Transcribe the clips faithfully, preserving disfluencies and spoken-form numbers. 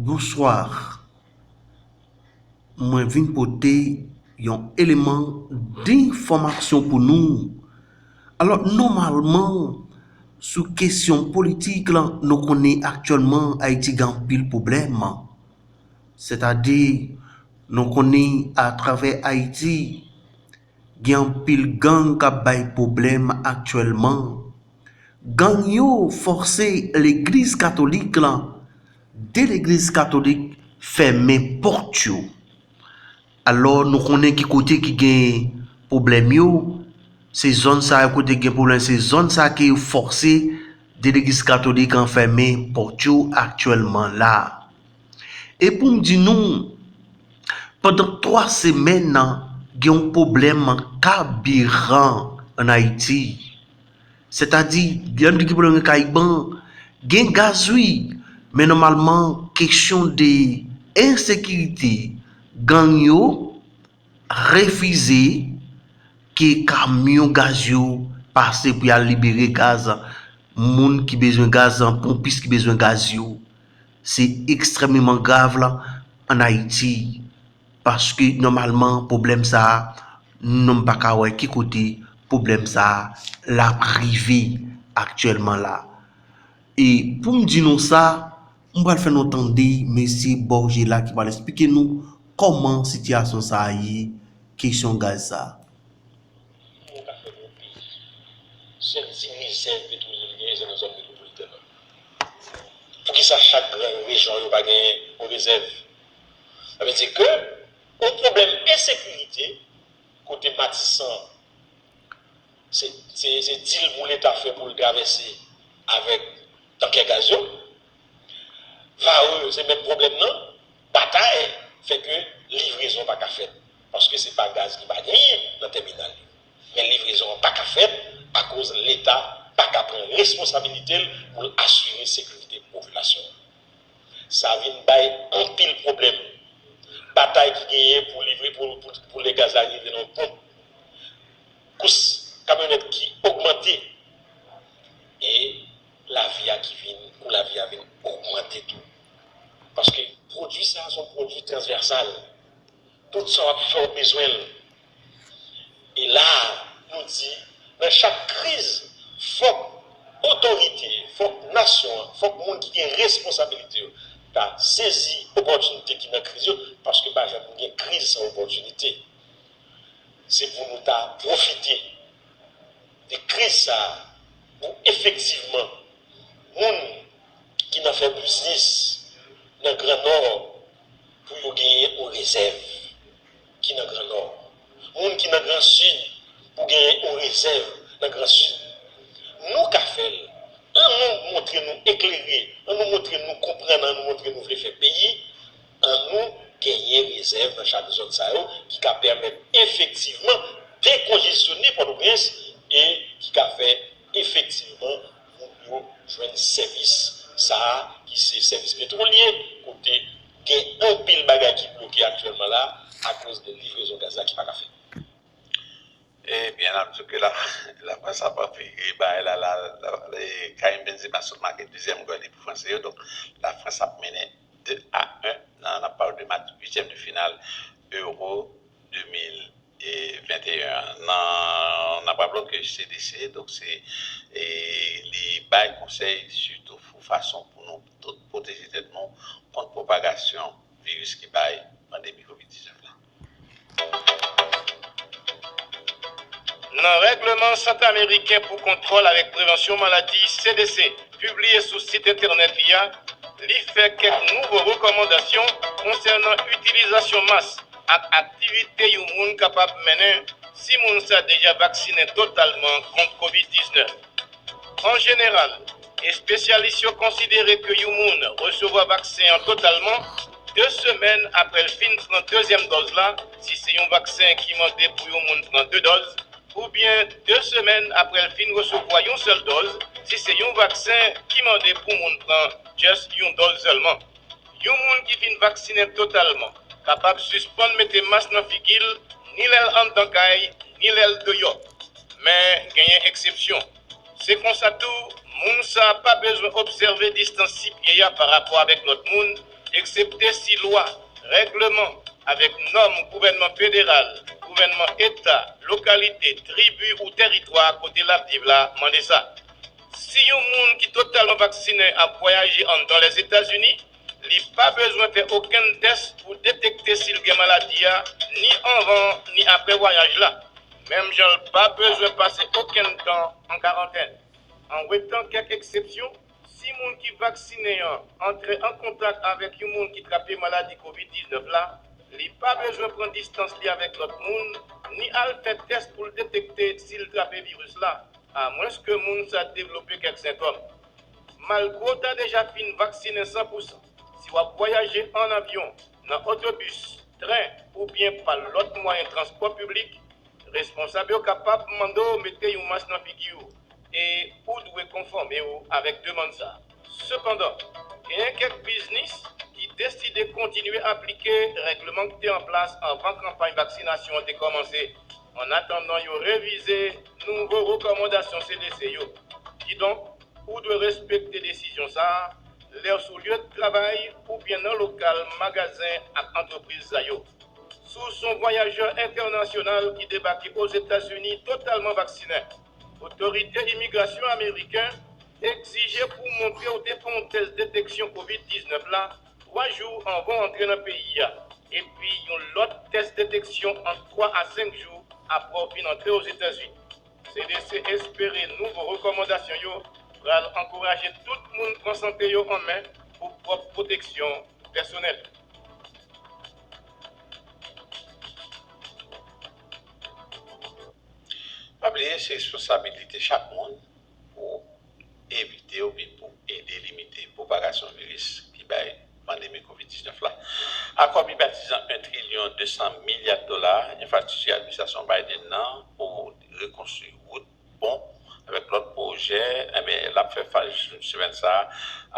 Bonswa. Mwen vin pote yon eleman denfòmasyon pou nou. Alò, nòmalman, sou kesyon politik lan, nou konnen aktyèlman Ayiti gen anpil pwoblèm. Sètadi, nou konnen atravè Ayiti, gen anpil gang k ap bay pwoblèm aktyèlman. Gang yo fòse legliz katolik lan, de legliz katolik fèmen pòt yo. Alò, nou konnen ki kote ki gen pwoblèm yo. Se zòn sa yo kote gen pwoblèm, se zòn sa ke yo fòse de legliz katolik an fèmen pòt yo aktyèlman la. E pou m di nou, pandan twa semèn, gen yon pwoblèm kabiran ann Ayiti. Sètadi, lè m di gen pwoblèm kariban, gen gaz wi, men nòmalman, kesyon de ensekirite, gang yo refize ke kamyon gaz yo pase pou y al libere gaz, moun ki bezwen gaz, ponpis ki bezwen gaz yo. Se ekstrèmeman grav la ann Ayiti, paske nòmalman pwoblèm sa a, nou pa ka wè ki kote pwoblèm sa a l ap rive aktyèlman la. E pou m di nou sa, m pral fè nou tande mesye Borgela ki pral eksplike nou kòman sitiyasyon sa a ye, kesyon gaz sa a. Pou yo ka fè nou pi sèl ti rezèv petwolye li genyen, se nan zòn metwopolitèn nan. Poukisa chak gran rejyon yo pa genyen yon rezèv? Sa vle di ke yon pwoblèm ensekirite kote Matisan, se, se, se dil pou Leta fè pou l travèse avèk tankè gaz yo. Varreux, se menm pwoblèm nan. Batay fè ke livrezon pa ka fèt, paske se pa gaz ki pa genyen nan tèminal yo. Men livrezon an pa ka fèt akoz Leta pa ka pran responsabilite l pou l asire sekirite popilasyon an. Sa vin bay anpil pwoblèm. Batay ki genyen pou livre, pou, pou, pou lè gaz la rive nan ponp. Kous kamyonèt ki ogmante. E lavi a ki vin, kou lavi a vin ogmante tou. Paske pwodui sa a se yon pwodui transvèsal. Tout sa w ap fè, w bezwen l. E la, nou di, nan chak kriz, fòk otorite, fòk nasyon an, fòk moun ki gen responsabilite yo ta sezi opòtinite ki nan kriz yo, paske pa janm gen kriz san opòtinite. Se pou nou ta pwofite de kriz sa a pou efektivman moun ki nan fè biznis nan Gran Nò pou yo genyen yon rezèv ki nan Gran Nò. Moun ki nan Gran Sid pou genyen yon rezèv nan Gran Sid. Nou ka fè l. An nou montre nou eklere, an nou montre nou konprann, an nou montre nou vle fè peyi, an nou genyen rezèv nan chak zòn sa yo ki ka pèmèt efektivman dekonjesyone Pòtoprens e ki ka fè efektivman moun yo jwenn sèvis sa a ki se sèvis petwolye, kote gen anpil bagay ki bloke aktyèlman la akoz de livrezon gaz la ki pa ka fèt. Ebyen, n ap di w ke la, Lafrans ap anpire bagay la, la, la, e, Karim Benzema sot make dezyèm gòl li pou fransè yo. Donk, Lafrans ap mennen de a en nan, n ap pale de match uityèm de final Euro de mil venteyen an. Nan, n ap raple w ke C D C, donk, se, e, li bay konsèy sitou pou fason pou nou tout pwoteje tèt nou kont pwopagasyon viris ki bay pandemi kovid diznèf la. Nan Règleman Sant Ameriken pou Kontwòl avèk Prevansyon Maladi, C D C, pibliye sou sit entènèt li a, li fè kèk nouvo rekòmandasyon konsènan itilizasyon mas ak aktivite yon moun kapab mennen si moun sa deja vaksinen totalman kont kovid diznèf. An jeneral, espesyalis yo konsidere ke yon moun resevwa vaksen an totalman de semèn apre l fin pran dezyèm dòz la, si se yon vaksen ki mande pou yon moun pran de dòz, oubyen de semèn apre l fin resevwa yon sèl dòz, si se yon vaksen ki mande pou moun pran just yon dòz sèlman. Yon moun ki fin vaksinen totalman kapab sispann mete mas nan figi l, ni lè l anndan kay, ni lè l deyò. Men, genyen eksepsyon. Se konsa tou, moun sa a pa bezwen obsève distans sis pye a parapò avèk lòt moun, eksepte si lwa, règleman, avèk nòm gouvènman federal, gouvènman eta, lokalite, tribi ou tèritwa kote l ap viv la mande sa. Si yon moun ki totalman vaksinen ap vwayaje anndan Lèzetazini, li pa bezwen fè okenn tès pou detekte si l gen maladi a, ni anvan ni apre vwayaj la, menm jan l pa bezwen pase okenn tan an karantèn. An wetan kèk eksepsyon, si moun ki vaksinen an antre an kontak avèk yon moun ki trape maladi kovid diznèf la, li pa bezwen pran distans li avèk lòt moun, ni al fè tès pou l detekte si l trape viris la, amwenske moun sa devlope kèk sentòm. Malgre w ta deja fin vaksinen san pou san, si w ap vwayaje an avyon, nan otobis, tren oubyen pa lòt mwayen transpò piblik, responsab yo kapab mande w mete yon mas nan figi w, e ou dwe konfòme w avèk demann sa a. Sepandan, genyen kèk biznis ki deside kontinye aplike règleman ki te an plas anvan kanpay vaksinasyon an te kòmanse, annatandan yo revize nouvo rekòmandasyon C D C yo. Kidonk, ou dwe respekte desizyon sa a lè w sou lye travay oubyen nan lokal magazen ak antrepriz sa yo. Si w se yon vwayajè entènasyonal ki debake Ozetazini totalman vaksinen, otorite imigrasyon ameriken egzije pou w montre w te fè yon tès deteksyon kovid diznèf la twa jou anvan w antre nan peyi a, epi yon lòt tès deteksyon ant twa a senk jou apre w fin antre Ozetazini. C D C espere nouvo rekòmandasyon yo pral ankouraje tout moun pran sante yo an men pou pwòp pwoteksyon pèsonèl. Pa bliye, se responsabilite chak moun pou evite oubyen pou ede limite pwopagasyon viris ki bay pandemi kovid diznèf la. Akò bipatizan yon trilyon de san milya dola, enfrastrikti administrasyon Biden nan pou rekonstwi wout, pon, avèk lòt pwojè, enben, l ap fè fas semèn sa a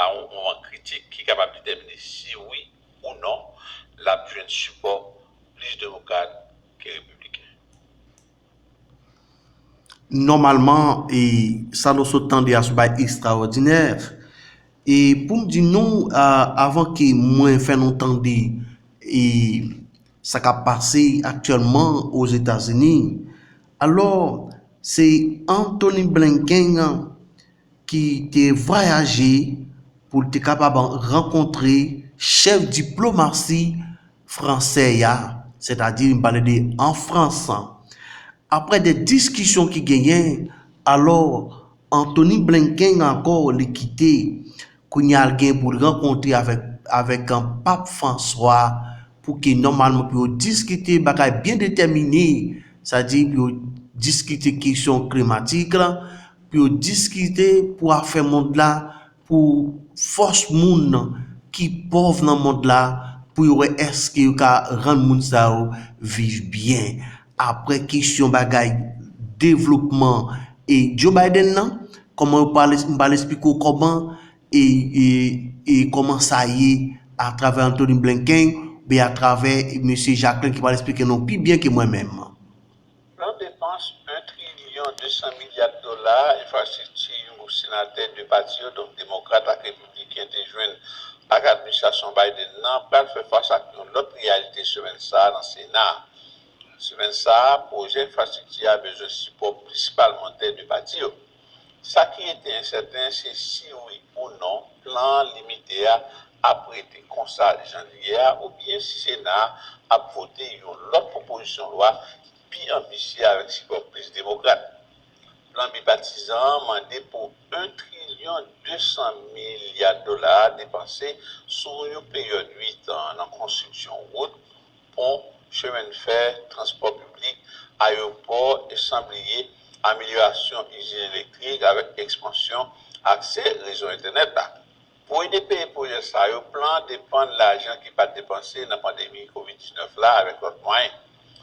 a yon moman kritik ki kapab detèmine si wi ou non l ap jwenn sipò plis demokrat ke repibliken. Nòmalman, e, sa nou sot tande a se yon bagay ekstraòdinè. E pou m di nou, a, avan ke mwen fè nou tande, e, sa k ap pase aktyèlman Ozetazini, alò, se Antony Blinken ki te vwayaje pou l te kapab rankontre chèf diplomasi fransè a, sètadi m pale de an Frans. Aprè de diskisyon ki genyen, alò Antony Blinken ankò li kite, kounye a l gen pou l rankontre avèk avèk Pap Franswa pou ke nòmalman pou yo diskite bagay byen detèmine, sètadi pou yo diskite kesyon klimatik la, pou yo diskite pou afè mond la, pou fòs moun ki pòv nan mond la, pou yo wè èske yo ka rann moun sa yo viv byen. Aprè kesyon bagay devlopman e Joe Biden nan, kòman yo pral, m pral esplike w kòman e, e, e kòman sa ye atravè Antony Blinken, oubyen atravè mesye Jacquelin ki pral esplike nou pi byen ke mwen menm. Plan depans yon trilyon de san milya dola enfrastrikti yon gwoup senatè de pati yo, donk demokrat ak repibliken, te jwenn ak administrasyon Biden nan pral fè fas ak yon lòt reyalite semèn sa a nan Sena a. Semèn sa a, pwojè enfrastrikti a bezwen sipò plis palmantè de pati yo. Sa ki rete ensèten, se si wi ou non plan limite a ap rete konsa jan l ye a, oubyen si Sena a ap vote yon lòt pwopozisyon lwa pi anbisye avèk sipò plis demokrat. Plan bipatizan an mande pou yon trilyon de san milya dola depanse sou yon peryòd uit an nan konstriksyon wout, pon, chemennfè, transpò piblik, ayewopò e san bliye amelyorasyon izin elektrik avèk ekspansyon aksè rezo entènèt la. Pou ede peye pwojè sa yo, plan an depann lajan ki pa t depanse nan pandemi kovid diznèf la avèk lòt mwayen.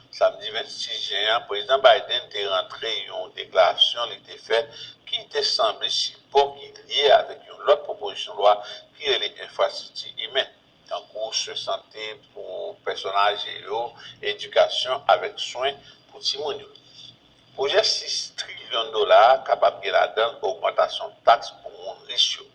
Samdi vennsis jen an, Prezidan Biden te rantre yon deklarasyon li te fè ki te sanble sipò ki lye avèk yon lòt pwopozisyon lwa ki rele enfrastrikti imen, tankou swen sante pou pèsòn aje yo, edikasyon avèk swen pou timoun yo. Pwojè sis trilyon dola a kapab gen ladan l ogmantasyon taks pou moun rich yo.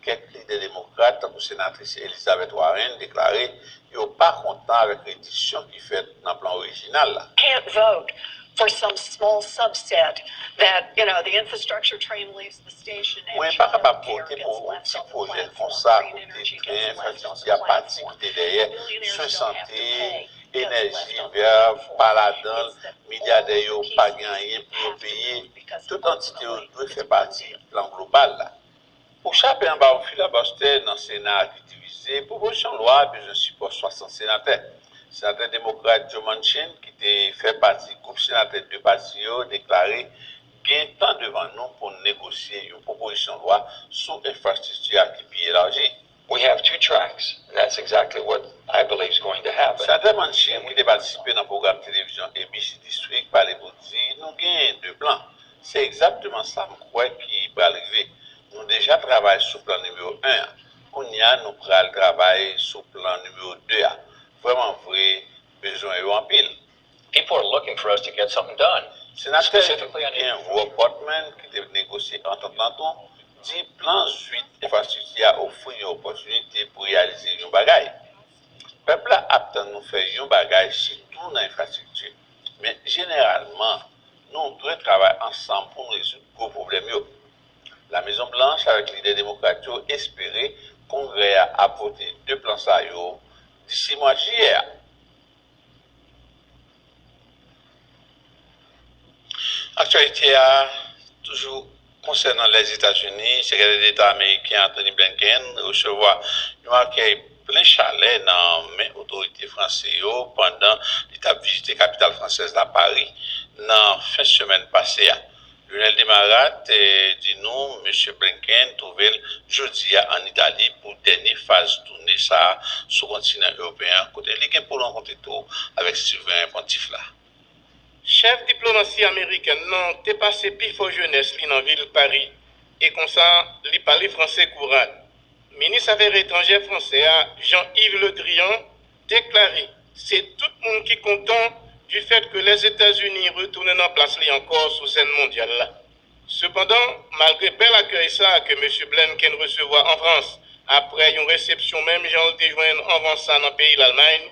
Kèk lidè demokrat, tankou senatris Elizabeth Warren, deklare yo pa kontan avèk rediksyon ki fèt nan plan orijinal la. Can't vote for some small subset that, you know, the infrastructure train leaves the station and Mwen pa kapab vote pou yon ti pwojè konsa kote tren enfrastrikti a pati kite dèyè, swen sante, enèji vè pa ladan l, milyadè yo pa gen anyen pou yo peye, tout antite yo dwe fè pati plan global la. Pou chape anba yon filabastè nan Sena a ki divize, pwopozisyon lwa a bezwen sipò swasant senatè. Senatè demokrat Joe Manchin, ki te fè pati gwoup senatè de pati yo, deklare, gen tan devan nou pou n negosye yon pwopozisyon lwa sou enfrastrikti a ki pi elaji. We have two tracks, and that's exactly what I believe is going to happen. Senatè Manchin, ki te patisipe nan pwogram televizyon A B C This Week, pale pou di, nou genyen de plan. Se egzakteman sa m kwè ki pral rive. Nou deja travay sou plan nimewo en an. Kounye a, nou pral travay sou plan nimewo de a. Vrèman vre, bezwen yo anpil. People are looking for us to get something done. Senatè Ken Rob Portman, ki te negosye antant lan tou, di plan uit enfrastrikti a ofri yon opòtinite pou reyalize yon bagay. Pèp la ap tann nou fè yon bagay, sitou nan enfrastrikti. Men jeneralman, nou dwe travay ansanm pou n rezoud gwo pwoblèm yo. Lamezon Blanch avèk lidè demokrat yo espere Kongrè a ap vote de plan sa yo disi mwa jiyè a. Aktyalite a toujou konsènan Lèzetazini, Sekretè Deta ameriken Antony Blinken resevwa yon akèy plen chalè nan men otorite franse yo pandan li t ap vizite kapital fransèz la, Pari, nan fen semèn pase a. Lionel Demarat di nou Mesye Blinken twouve l jodi a ann Itali pou dènye faz toune sa a sou kontinan ewopeyen an, kote li gen pou l rankontre tou avèk Sivren Pontif la. Chèf diplomasi amerikèn nan te pase pifò jenès li nan vil Pari, e konsa li pale franse kou rad. Minis afè etranjè fransè a, Jean-Yves Le Drian, deklare se tout moun ki kontan difèt ke Lèzetazini retounen nan plas li ankò sou sèn mondyal la. Sepandan, malgre bèl akèy sa a ke Mesye Blinken resevwa an Frans, apre yon resepsyon menm jan l te jwenn anvan sa nan peyi Lalmay,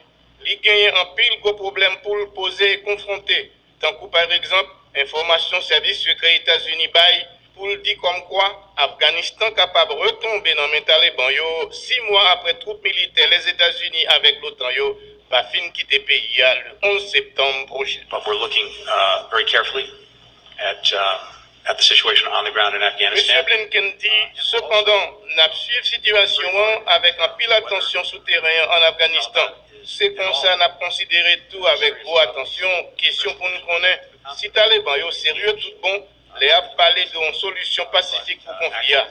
li genyen anpil gwo pwoblèm pou l poze e konfwonte, tankou pa egzanp, enfòmasyon sèvis sekrè Etazini bay pou l di kòmkwa Afganistan kapab retonbe nan men Taleban yo sis mwa apre twoup militè Lèzetazini avèk l'OTAN yo va fin kite peyi a le onz septanm pwochen. But we're looking uh, very carefully at, um, at the situation on the ground in Afghanistan. Mesye Blinken di, sepandan, n ap swiv sitiyasyon an avèk anpil atansyon sou teren an ann Afganistan. Se konsa n ap konsidere tou avèk gwo atansyon kesyon pou n konnen si Taleban yo serye tout bon lè y ap pale de yon solisyon pasifik pou konfli a.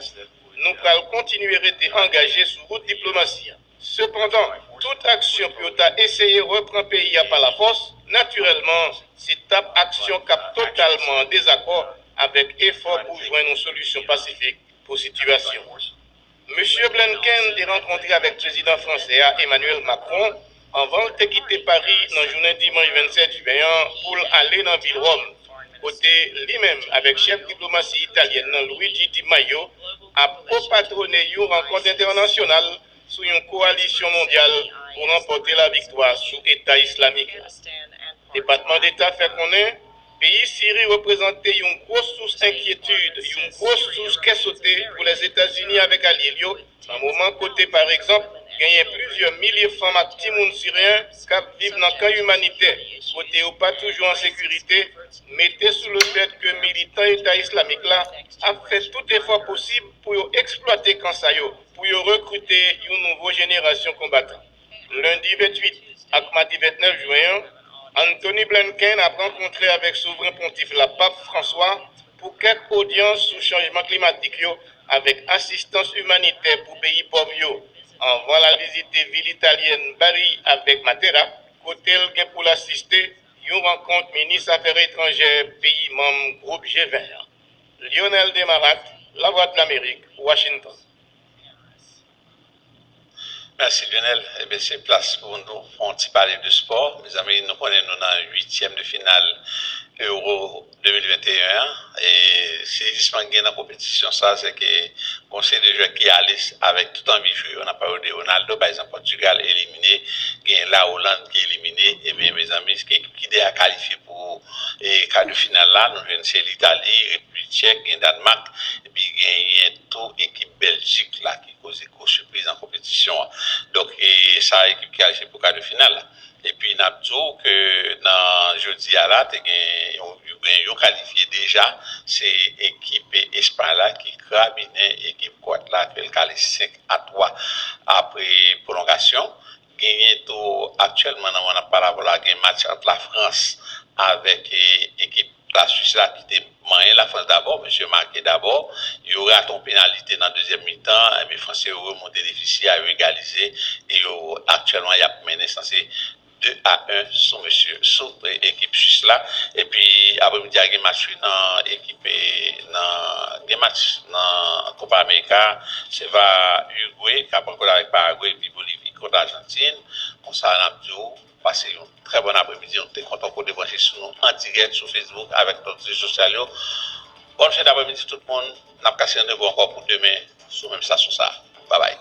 Nou pral kontinye rete angaje sou wout diplomasi a. Sepandan, tout aksyon pou yo ta eseye repran peyi a pa lafòs, natirèlman, se t ap aksyon k ap totalman an dezakò avèk efò pou jwenn yon solisyon pasifik pou sitiyasyon an. Mesye Blinken te rankontre avèk prezidan fransè a, Emmanuel Macron, anvan l te kite Pari nan jounen dimanch vennsèt jen an pou l ale nan vil Wòm, kote li menm avèk chèf diplomasi italyèn nan, Luigi Di Maio, ap kopatwone yon rankont entènasyonal sou yon kowalisyon mondyal pou ranpòte laviktwa sou Eta Islamik la. Depatman Deta fè konnen peyi Siri reprezante yon gwo sous enkyetid, yon gwo sous kè sote pou Lèzetazini avèk alye l yo, nan moman kote, pa egzanp, genyen plizyè milye fanm ak timoun siryen k ap viv nan kan imanitè, kote yo pa toujou an sekirite, mete sou lefèt ke militan Eta Islamik la ap fè tout efò posib pou yo eksplwate kan sa yo, pou yo rekrite yon nouvo jenerasyon konbatan. Lendi ventuit ak madi ventnèf jen an, Anthony Blinken ap rankontre avèk Souvren Pontif la, Pap Franswa, pou kèk odyans sou chanjman klimatik yo avèk asistans imanitè pou peyi pòv yo, anvan l al vizite vil italyèn Bari avèk Matera, kote l gen pou l asiste yon rankont minis afè etranjè peyi manm gwoup G ven an. Lionel Demarat, Lavwadlamerik, Washington. Mèsi, Lionel. Ebyen, se plas pou nou fè yon ti pale de spò. Mezanmi, nou konnen nou nan uityèm de final Euro de mil venteyen an. E se jisman gen nan konpetisyon sa, se ke gon seri de jwè ki ale avèk tout anvi jwe yo. N ap pale de Ronaldo, pa egzanp, Pòtigal elimine, gen La Hollande ki elimine. Ebyen, mezanmi, gen ekip ki deja kalifye pou e, ka de final la. Nou jwenn se Litali, Repiblik Tchèk, gen Dànmak, epi genyen tou ekip Bèljik la ki koze gwo sipriz nan konpetisyon an. Donk, e, sa ekip ki kalifye pou ka de final la. Epi n ap di w ke nan jodi a la, te gen yon, gen yon kalifye deja, se ekip Espay la ki krabinen ekip Kwat la, ke l kale senk a twa apre pwolongasyon. Genyen tou aktyèlman nan moman n ap pale avè w la, gen match ant Lafrans avèk e, ekip Laswis la ki te manyen Lafrans dabò, mesye make dabò. Yo rate yon penalite nan dezyèm mitan, epi Fransè yo remonte defisi a, yo egalize, e yo aktyèlman y ap mennen sanse de a en sou mesye, sou e, ekip Swis la. Epi apremidi a gen match wi nan ekip e, nan, gen match nan Copa America, se va Uruguay k ap rankòtre avèk Paragwe, epi Bolivi kont Ajantin. Konsa n ap di w pase yon trè bòn apremidi. Nou te kontan ke w te branche sou nou an dirèk sou Facebook avèk lòt rezo sosyal yo. Bòn fen dapremidi tout moun. N ap kase randevou ankò pou demen sou menm estasyon sa. Babay.